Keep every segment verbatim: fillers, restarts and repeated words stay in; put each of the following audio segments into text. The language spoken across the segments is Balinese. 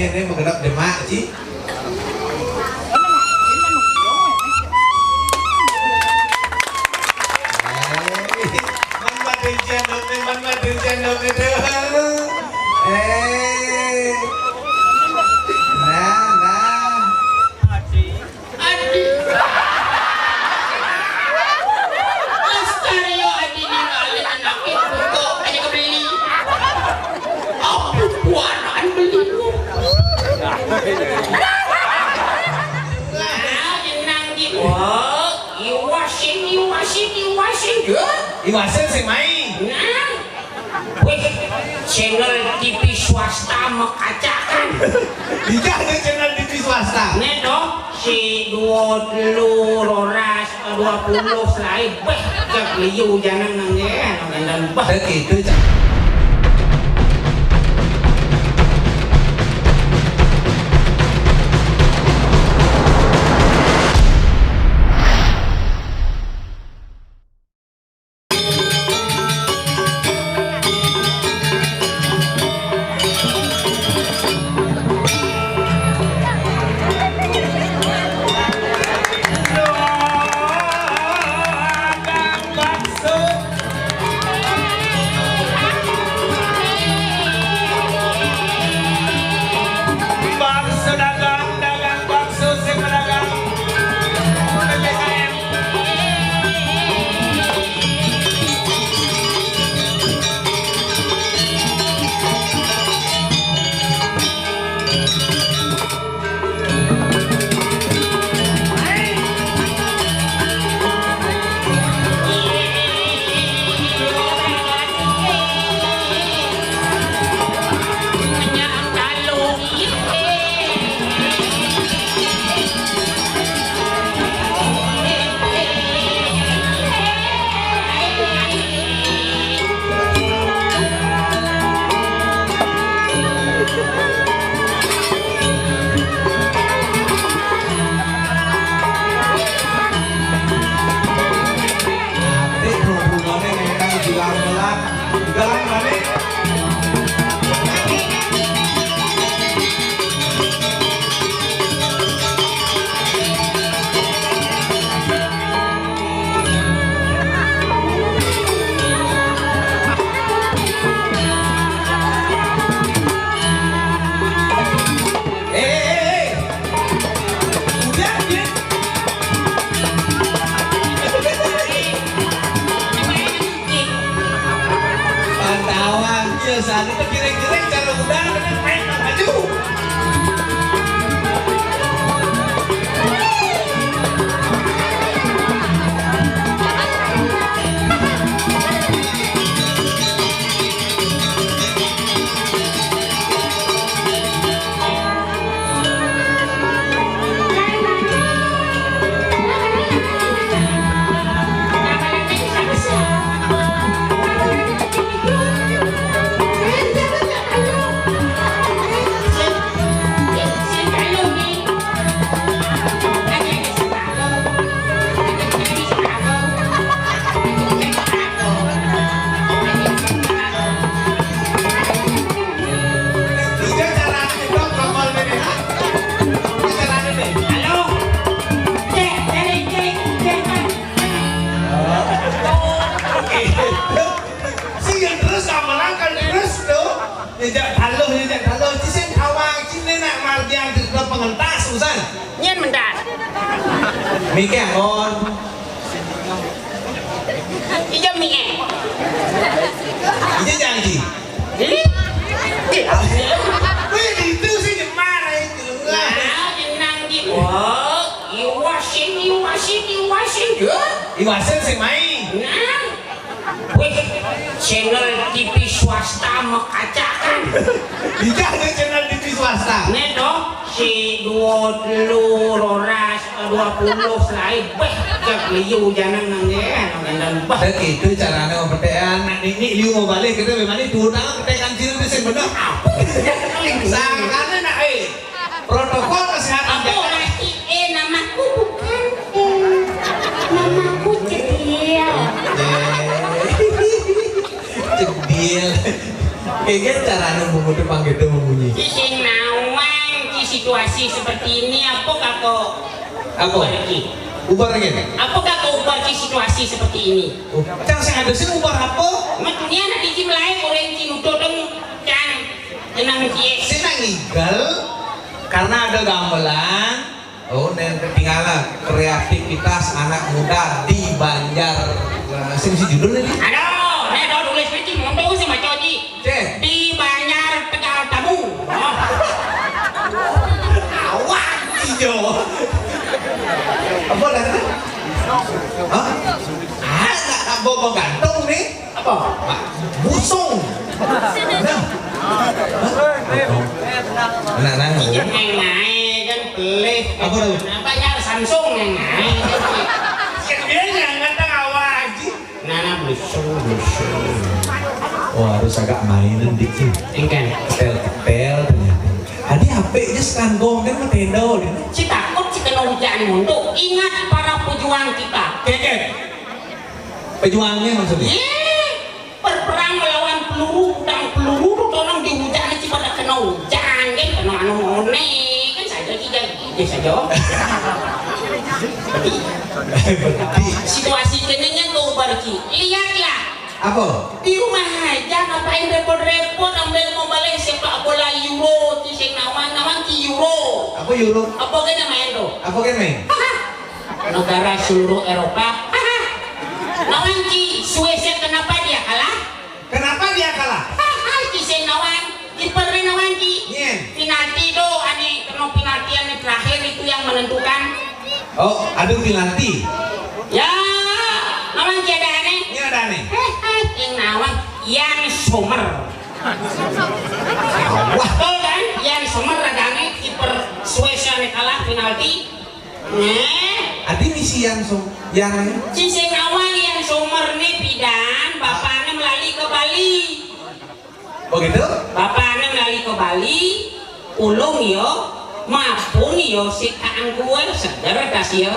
Ini menggenap demak, Ci. Man madéngéng dong, man madéngéng dong, aduh. Eh. Nah, nah. Adi. Lestari yo adi, ninggalin anaknya buta aja kebeli. Apa buaran beli lu? Nah, jenang di. Wah, iwasin, iwasin, iwasin. Hah? Iwasin sing mai. Nah. Wih, channel T V swasta mekacakan. Iya, ada channel T V swasta. Nih dong, si dua, telu, roras, dua puluh, selain, beh, jak liu jangan nangge, nonton bah. Begitu, Cak. Bangsa dagang, dagang, bangsa sing pedagang. P P K M. Pantawan, iya, sana tuh kira-kira cara udah, main maju. Sing terus sama langkah terus tuh. Jejak taluh, jejak taluh. Ci sing tawang, ci nak margiang cerita pengentas, usan. Nyen mentas. Mike angon. Iya, Mike. Iya, janji. Ih. Wih, itu sih gimana itu? Nah, jenang di. Wah, iwasin, iwasin, iwasin. Hah? Iwasin sing mai. Nah. Wih, channel T V swasta mekacakan. Iya, ada channel T V swasta. Nih dong, si dua, telu, roras, dua puluh, selain, beh, jak liu jangan nangge, nonton bah. Begitu caranya mempetean, nak nini liu mau balik, kita memang ini dua tahun ketekan cil itu sih bener. Apa? Sangkanya nak, eh. Protokol kesehatan. Apa lagi? Eh, namaku bukan. Eh, namaku Cedil. Eh. Cedil. Kayaknya cara nunggu tuh panggil tuh membunyi. Sing nawa. Situasi seperti ini, apa kakak? Apa? Ubar lagi. Ubar lagi? Apa kakak ubar di situasi seperti ini? Oh, cang sing ada sih ubar apa? Mat dunia nak biji mulai goreng cinuduk dong, cang. Tenang cie. Sing nang igal karena ada gamelan. Oh, nen ketinggalan kreativitas anak muda di Banjar. Nah, sing si judulnya nih. Aduh, nih tulis biji, mau sih maco ji. Cek. Di Banjar Tegal Tamu. Oh. Awak ijo. Apa dah? Hah? Ah, nak, nak bawa gantung nih. Apa? Mak, busung. Nah. Hah? Nah, nah. Iya, neng naik kan pelih. Apa tuh? Apa ya Samsung neng naik? Dia jangan tahu aja. Nana blusung, blusung. Oh, harus agak mainin dikit. Engkan. Ketel-ketel ternyata. Tadi H P aja sekarang gong kan matendo dia. Si takut si kena hujan muntuk. Ingat para pejuang kita. Keket. Pejuangnya maksudnya? Iya. Berperang melawan peluru, udang peluru tuh tolong dihujani si pada kena hujan kan, kena anu mone kan saja sih jadi saja. Situasi keningnya tuh barci. Lihatlah. Apa? Di rumah aja ngapain repot-repot ambil mau balik sepak bola Euro di sing nawang nawang di Euro. Apa Euro? Apa kena main tuh? Apa kena main? Negara seluruh Eropa. Nawang di Swiss kenapa dia kalah? Kenapa dia kalah? Di sing nawang, kipernya nawang di. Nyen. Penalti tuh, ane kena penalti ane terakhir itu yang menentukan. Oh, adu penalti. Ya, nawang tiada aneh. Ini ada aneh. Yang nawang Jan Sommer. Wah. Betul kan? Jan Sommer ada aneh, kiper Swiss yang kalah penalti. Nih. Adi misi Jan Som, Jan. Si sing nawang Jan Sommer nih pidan, bapaknya melali ke Bali. Begitu? Bapaknya melali ke Bali, ulung yo, mapun yo si kaangkue seger tas yo.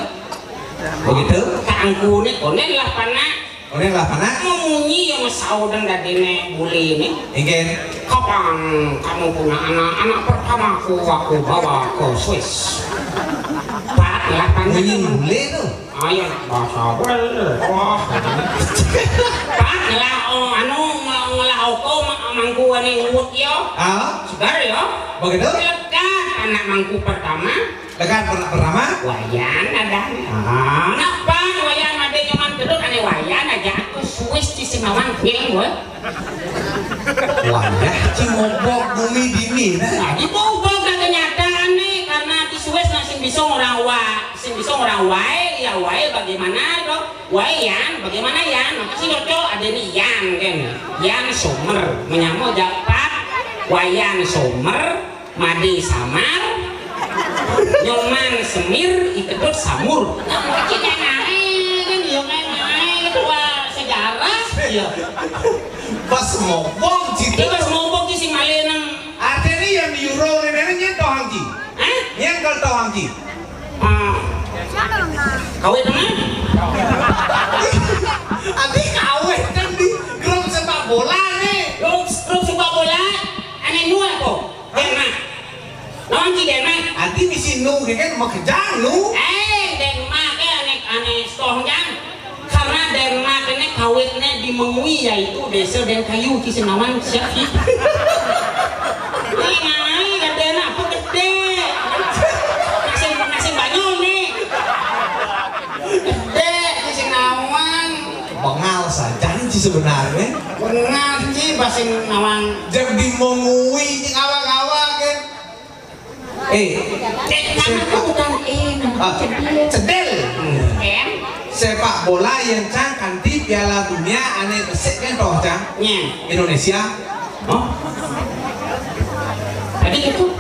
Begitu? Kaangkune konen lah panak. Konen lah panak. Memunyi yo mesau dan dadine bule ini. Ingin. Kapan kamu punya anak? Anak pertamaku aku bawa ke Swiss. Pak lah panak. Bunyi bule tuh. Ayo, bahasa apa? Wah. Pak, ngelah, oh, anu, nge-, ngelah oko, ma-, mangku ane ngut yo. Ah? Segar yo. Begitu? Lekat anak mangku pertama. Lekat per-, pertama? Wayan ada. Ah. Napa wayan ada nyaman terus ane wayan aja aku Swiss di Singawang, geng, weh. Wayah cimobok bumi dini, nah. Nah, dibobok dah kenyataan nih, karena di Swiss masih bisa orang wa-, sing bisa orang wae, ya wae bagaimana dong? Wae Yan, bagaimana Yan? Maka sih cocok ada nih Yan kan. Jan Sommer, menyamuk japat, Wayan Sommer, Made Samar, Nyoman Semir, Ikedot Samur. Kita naik kan, ya kan naik, wah sejarah. Iya. Pas ngobong gitu. Dia pas ngobong di si Male nang. Artinya yang di Euro ini, ini nyentuh Hangki. Hah? Nyentuh Hangki. Ah. Kawin mana? Adi kawin kan di grup sepak bola nih. Grup, grup sepak bola, ane nua kok. Denmark. Lawan si Denmark. Adi misi nu, dia kan mau kejang nu. Eh, Denmark, eh, ane, ane stong jang. Karena Denmark ini kawitnya di Mengwi, yaitu desa dan kayu di Senawan, siap sih. Ini ngai, ada apa gede. Nasi, nasi banyol nih. Gede, di Senawan. Bengal saja sih sebenarnya. Bengal sih, bahasa Senawan. Jadi di Mengwi, di awak-awak kan. Eh, eh, nama tuh bukan eh, nama ah, cedil. Cedil. Em? Sepak bola yang cang kanti Piala Dunia ane besik kan toh cang? Nya. Indonesia. Oh. Tadi itu.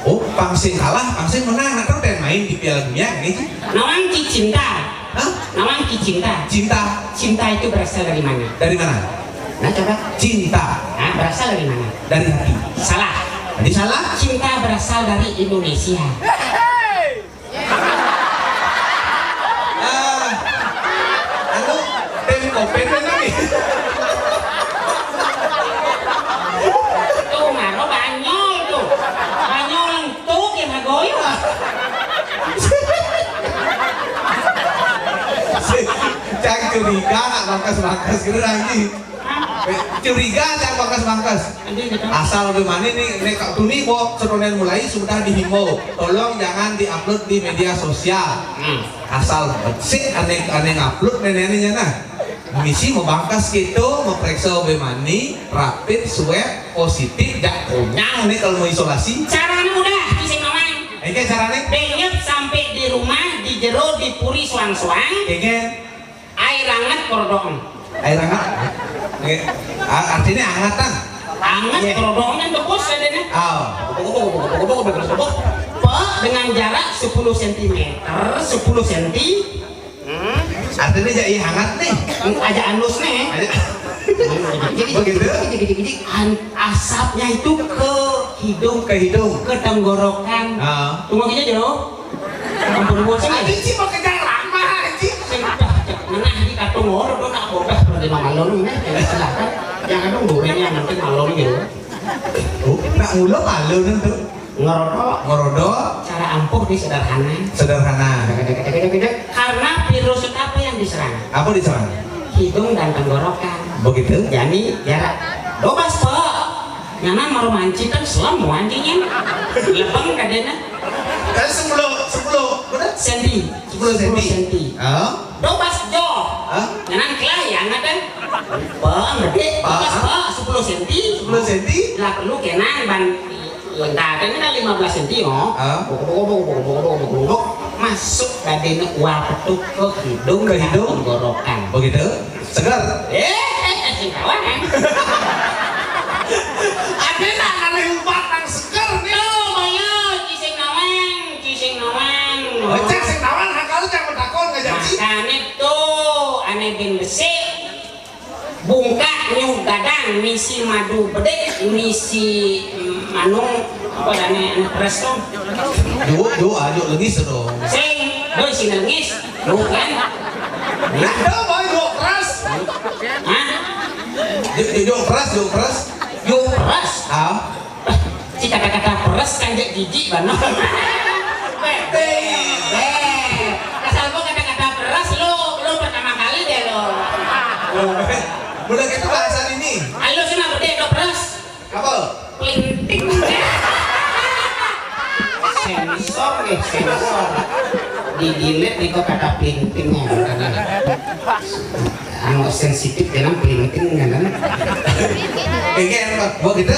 Oh, pangsing kalah, pangsing menang, nah kan main di Piala Dunia ini. Nawang Ki cinta. Hah? Nawang Ki cinta. Cinta. Cinta itu berasal dari mana? Dari mana? Nah, coba. Cinta. Nah, berasal dari mana? Dari hati. Salah. Tadi salah. Cinta berasal dari Indonesia. Ah, anu, tim kopin kan tadi. Tuh, maro banyol tuh. Banyol tuh yang ngagoi. Curiga nak bangkas-bangkas gitu lagi. Curiga cang bangkas-bangkas. Asal bagaimana nih, nek Kak Tuni kok sedonen mulai sudah dihimbau, tolong jangan diupload di media sosial. Hmm. Asal bersih, aneh aneh ngupload nenek-neneknya nah. Misi mau bangkas gitu, mau periksa bagaimana, rapid, swab, positif, jak konyang nih kalau mau isolasi. Caranya mudah, Cising Nawang. Oke, caranya? Denyep sampai di rumah, di jero, di puri, suang-suang. Oke. Air hangat, korodong. Air hangat? Oke. A- Artinya hangatan? Hangat, iya. Korodong kan debus adanya. Oh. Pe dengan jarak sepuluh sentimeter, sepuluh senti. Hmm. Artinya jadi hangat nih. Aja anus nih. Aja. Jadi, begitu? Jadi, jadi, jadi, an- asapnya itu ke hidung, ke hidung, ke tenggorokan. Ah. Tunggu aja, Jo. Ampun, bos. Tadi sih mau kejar lama, sih. Sing dah, cek menah di katung ngoro, do nak bobah, berarti mamalon, nih. Silakan. Yang ada gorengnya nanti malon gitu. Oh, nak ngulo malon tuh. Ngorodo. Ngorodo. Cara ampuh di sederhana. Sederhana. Karena virus itu apa yang diserang? Apa diserang? Hidung dan tenggorokan. Begitu? Jadi jarak. Dobas, Pak. Nyana maru manci kan selem anjingnya. Lebeng kadena. Kan sepuluh, sepuluh, bener? Senti. Sepuluh senti. Sepuluh senti. Oh. Dobas jo. Hah? Nyanan kelai ya, ngadeng. Bang, gede. Dobas, Pak, sepuluh senti. Sepuluh senti. Lah perlu kenan ban lentatan kan lima belas senti, oh. Hah? Bok, bok, bok, bok, bok, bok, bok, bok. Masuk kadena uap petuk ke hidung. Ke hidung? Tenggorokan. Begitu? Segar. Eh, eh, eh, sing kawan, eh. Ada nak ngalih umpat nang seger nih. Tuh, Mayo, Cising Nawang, Cising Nawang. Oh, cek sing nawang, hak kalau jangan bertakon, nggak jadi. Makanya tuh, aneh bin besi. Bungkak nyuh gadang, misi madu bedik, misi, mm, anu, apa dane, anu peres tuh. Jo, jo, ajo lengis dong. Sing, doi sini lengis. Lu kan? Nah, do, boy, jo keras. Hah? Jo, jo, jo keras, jo keras. Jo keras? Ah. Ci kata-kata peres kan jek jijik banget. Beh, beh, beh. Asal gua kata-kata peres, lu, lu pertama kali deh lu. Udah gitu bahasa ini. Ayo sih, nah, gede, do peres. Apa? Pelinting. Sensor, eh, sensor. Di delete nih kok kata pelintingnya. Anu sensitif dengan pelinting kan. Oke, mau gitu,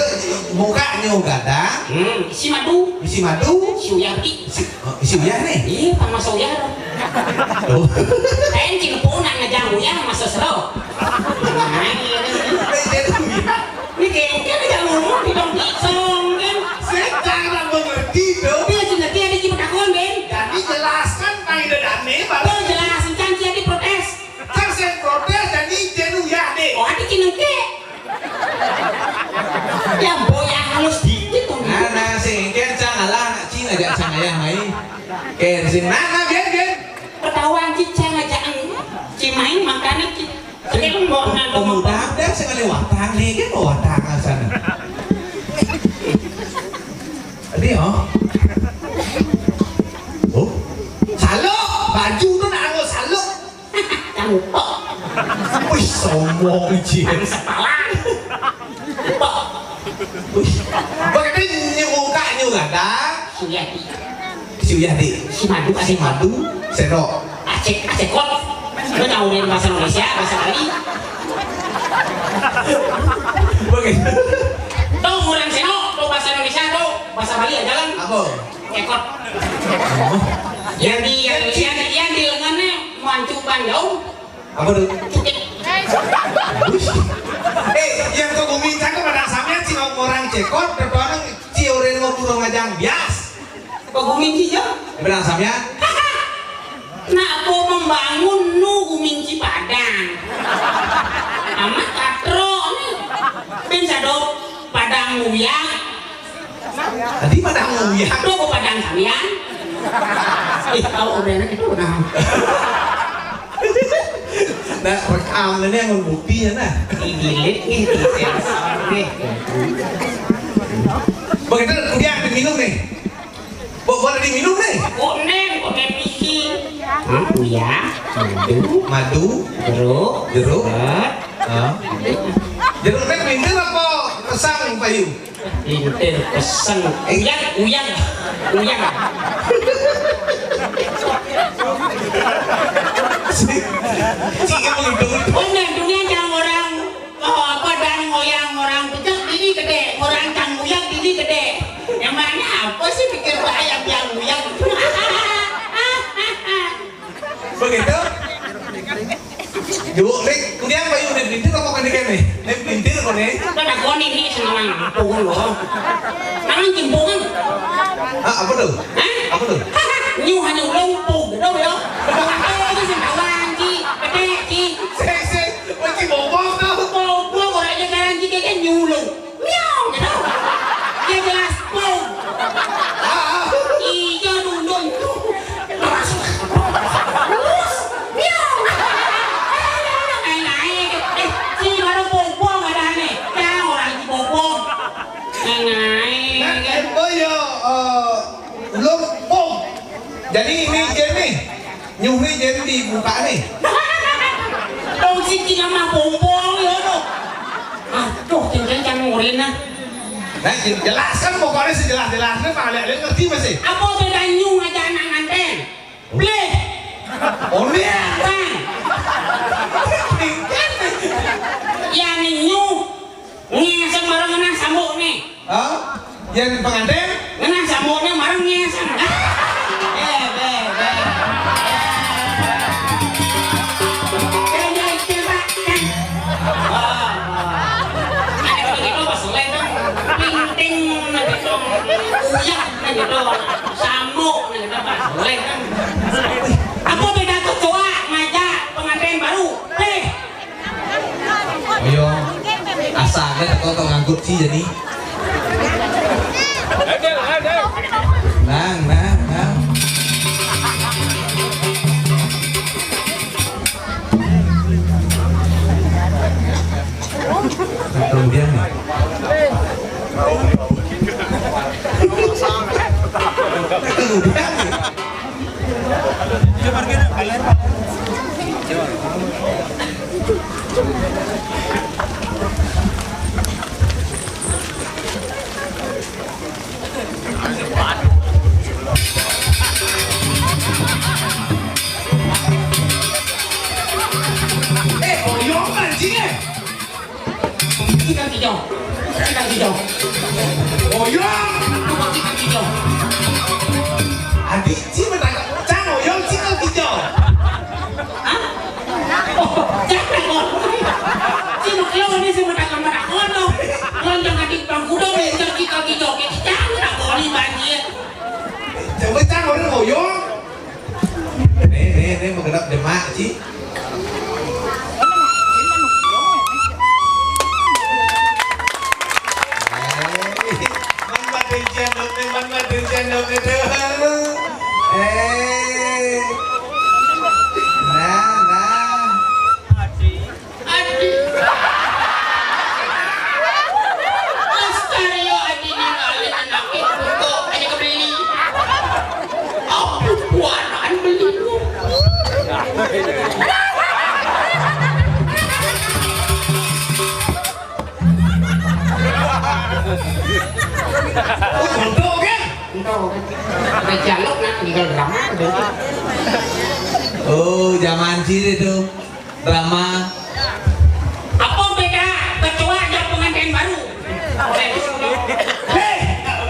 buka nyuh gadang. Hmm, isi madu. Isi madu. Si uyah ki. Si, oh, isi uyah nih. Iya, sama si uyah. Tuh. Kain cing puna ngejang uyah masa seru. Nah, iya. Eh, jadi uyah. Ini kengken aja ngomong di dong pisong kan. Saya cara mengerti tuh. Dia sudah dia di Cimatakon, Ben. Jadi jelaskan pada dame, baru. Tuh, jelas, encan dia di protes. Kan saya protes, jadi jenuh ya deh. Oh, ada cinengke. Ya, boya halus dikit dong. Nah, nah, sing ken cang alah, nak cing aja cang ayah mai. Ken sing nah, nah, biar, biar. Ketahuan cing cang aja, eng. Cing main makanan cing. Tapi lu mau nang pemuda ada sekali watang nih, kan mau watang sana. Tadi oh. Oh. Saluk, baju tuh nak anu saluk. Cangkok. Wih, sombong, Cil. Sepalan. Kok? Wih. Begitu nyuka nyuka dah. Suyati. Si Uyadi. Si Madu, si Madu. Seno. Acek, acekot. Lu tahu dari bahasa Indonesia, bahasa Bali? Begitu. Tuh, murang seno, tuh bahasa Indonesia, tuh bahasa Bali aja lah. Apa? Cekot. Oh. Yang di, yang, yang, yang di lengannya mancuban jauh. Apa tuh? Cukit. Eh, yang ke bumi cakep ada samnya, cing orang cekot, depan cing orang mau burung ajang bias. Ke bumi cing ya? Benar samnya? Nak mau membangun nu bumi cing Padang. Amat katro nih. Ben sadok Padang Muya. Tadi Padang Muya. Tuh ke Padang sampean. Eh, kalau udah enak itu udah. Nah, rekam ini yang bukti ya, nah. Di delete nih, di sensor nih. Begitu, kemudian diminum nih. Bo-, boleh diminum nih. Kuning, kuning pisi. Hah, iya. Madu, jeruk, jeruk. Hah? Jeruk téh pinter apa pesang, Pak Yu? Pinter pesang. Uyang, uyang, uyang. Si, si, Oh, nah, dunia jangan orang. Oh, apa dan ngoyang orang pecah dini gede, orang cang uyang dini gede. Emangnya apa sih pikir bahaya biang uyang? Begitu? Yuk, Rik, kemudian Pak Yu udah pinter apa kan nih? Nih pinter kok nih. Kan aku nih, nih, senang pukul loh. Tangan jempongan. Ah, apa tuh? Hah? Apa tuh? Nyuh hanya ulung pug, tau ya? Pug itu sing kawan, Ci. Gede, Ci. Sik, sik. Wah, Ci bobok tau. Bobok, orang aja sekarang Ci kayak nyulung. Miau, gitu. Dia jelas pug. Ah, ah. Iya, dundung. Terus. Terus. Miau. Eh, naik. Eh, Ci baru bobok ada nih. Ya, orang Ci bobok. Eh, naik. Nah, eh, oh iya, eh, Ulun, pung. Jadi ini jén nih. Nyuhri jén dibuka nih. Dong si Cina mah pompong ya tuh. Aduh, kenceng can ngurin nah. Nah, jelaskan pokoknya sejelas-jelasnya, Pak Lek ngerti masih. Apa beda nyuh aja anak nganten? Bleh. Oh, iya. Kan. Ya nih nyuh. Ngesek marang ngenah sambuk nih. Hah? Yang pengantin? Ngenah sambuknya marang ngesek. Ah! Eh, eh, eh. Eh, eh, eh, Pak. Eh. Oh, oh. Ada gitu pas lendang. Ping ting gitu. Uyak gitu. Sambuk gitu pas lendang. Apa beda kecoa ngajak pengantin baru? Eh. Ayo, asal teko tau ngangkut sih jadi. Nang, nang, nang. Kemudian nih. Kemudian nih. Eh, Oyong anjing, eh. Cikal kijau. Cikal kijau. Oyong. Tukang cikal kijau. Adi, ci menang. Cang Oyong cikal kijau. Hah? Oh, cang Oyong. Ci menang ini si menang menang kono. Lonjong adik bang kuda mencang cikal kijau. Cang Oyong banjir. Coba cang Oyong. Nih, nih, nih, menggenap demak, Ci. Hei, man maden sendok, nih, man maden sendok, nih, tuh. Eh. Nah, nah. Adi. Astario, Adi ninggalin anak itu. Kok aja kebeli. Apa buanan beli lu? Oh, untuk, kan? Untuk. Ada jaluk, nak, tinggal drama, udah. Oh, zaman sini tuh. Drama. Apa beda kecoa jeung pengantin baru? Hei!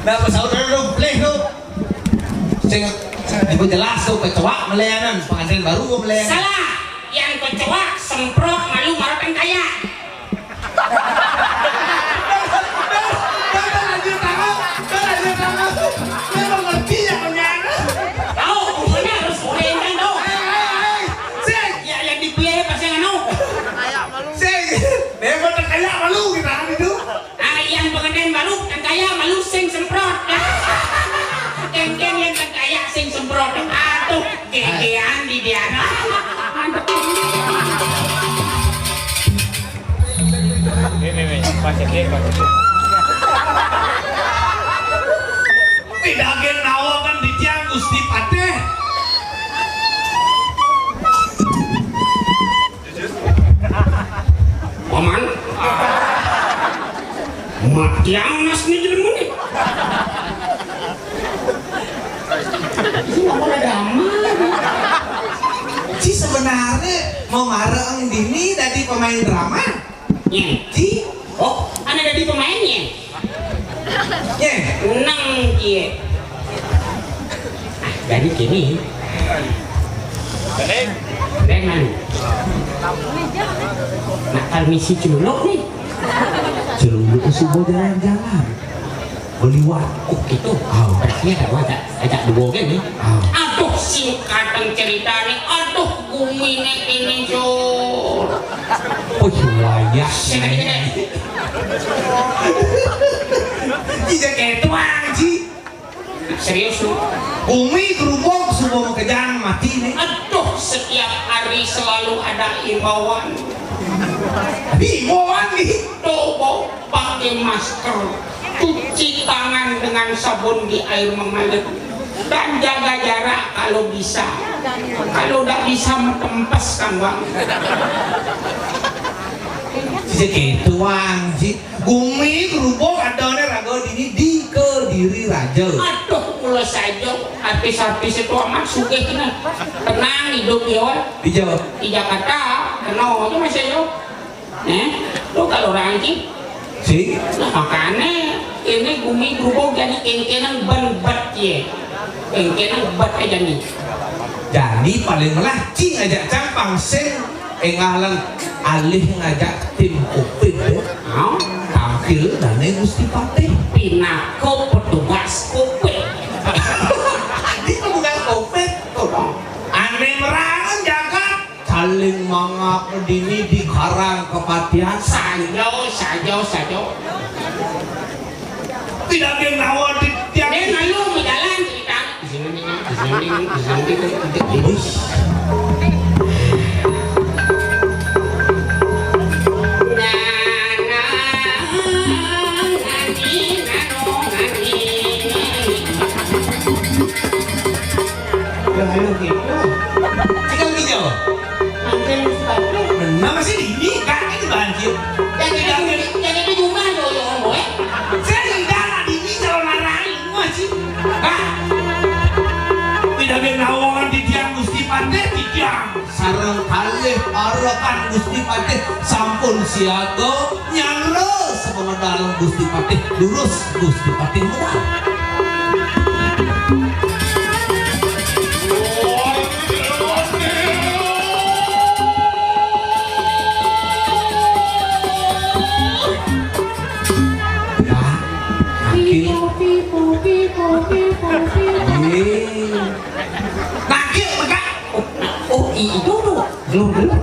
Nah, pas saudara lu, pleh lu. Sing, sing jelas tuh, kecoa meleanan, pengantin baru meleanan. Salah. Yang kecoa semprot malu maratan kaya. Dah, dah, dah, lanjut tangan. Dah, lanjut tangan. Dia mengerti ya, punya. Tahu, pokoknya harus boleh kan, tahu. Hei, hei, hei. Sing. Ya, yang dipilih pasti anu. Sing. Dia mau terkaya malu kita kan itu. Ah, yang pengantin baru, terkaya malu sing semprot. Kengkeng yang terkaya sing semprot. Aduh, gegean di dia. Ini nih, pakai dia, pakai dia. Pidagen nawa kan ditiang Gusti Patih. Aman. Matiang nas ni jelema ni. Ini mau ada aman. Ci sebenarnya mau mareng dini dadi pemain drama. Nyeh. Ci? Oh, anak dadi pemain, nyeh? Nyeh. Nang, iya. Ah, jadi gini. Dengan nakal misi celuluk nih. Celuluk subuh jalan-jalan. Beli warkop gitu. Oh, berarti ada gua ajak, ajak dua kan nih. Oh. Aduh, singkatan ceritanya. Aduh, gumine ini, Jul. Oh, wayah. Sini, sini. Iya, kayak tuang, Ji. Serius lu? Bumi gerubuk subuh makejang mati nih. Aduh, setiap hari selalu ada imbauan. Imbauan nih. Tuh, Bo, pakai masker, cuci tangan dengan sabun di air mengalir, dan jaga jarak kalau bisa. Kalau udah bisa, metempes kan, Bang. Jadi gitu, Bang, Ji. Gumi gerubuk adane raga dini di Kediri Raja. Aduh, kula saja artis-artis itu amat sugih kena. Tenang hidup ya, Wan. Di Jawa. Di Jakarta, kena aja masih yo. Eh, lu kalau orang Aceh. Si? Nah, makanya ini gumi gerubuk jadi engkenang ben bet ye. Engkenang bet aja nih. Jadi paling melah cing aja campang sing engalan alih ngajak tim Covid deh. Hah? Tampil dane Gusti Patih. Pinaka petugas Covid. Tadi petugas Covid. Tuh, dong. Ane merangan jagat. Saling mangap dini di karang kepatihan. Sajo, sajo, sajo. Tidak ada nawa di tiang. Dia lalu berjalan cerita. Wih. Lah, ayo gitu. Tinggal gitu. Angkel sepatu. Benar masih dini, kan ini banjir. Yang itu, yang itu cuma lo yang ngomong, eh? Saya tidak dini calon arang, masih. Hah? Tidak ada nawangan di tiang Gusti Patih, tidak. Sareng kalih parekan Gusti Patih sampun siaga, nyanggra semedal Gusti Patih, durus Gusti Patih medal. Nah, nangkil. Pipo, pipo, pipo, pipo, pipo. Nangkil, megak. Oh, i-, itu tuh. Belum, belum.